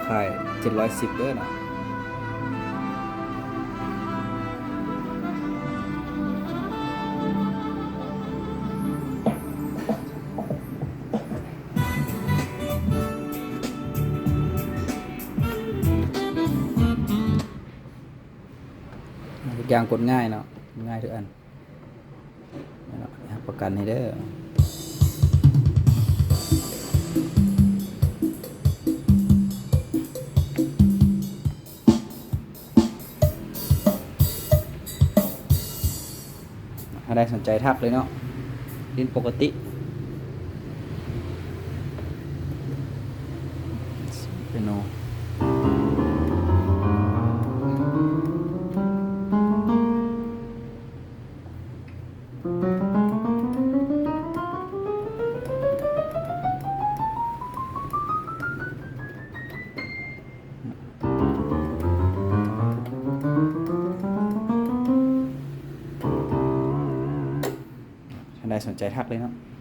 ຂາຍເຈັດຮ້ອຍສິບເດີເນາະ. ທຸກຢ່າງກົດງ່າຍເນາະ, ງ່າຍທຸກອັນ. ແມ່ນເນາະ, ຮັບປະກັນໃຫ້ເດີ. ຖ້າໃດສົນໃຈທັກເລີຍເນາະ, ຫຼິ້ນປົກກະຕິ. ເປຍໂນ. ທ່ານໃດສົນໃຈທັກເລີຍເນາະ.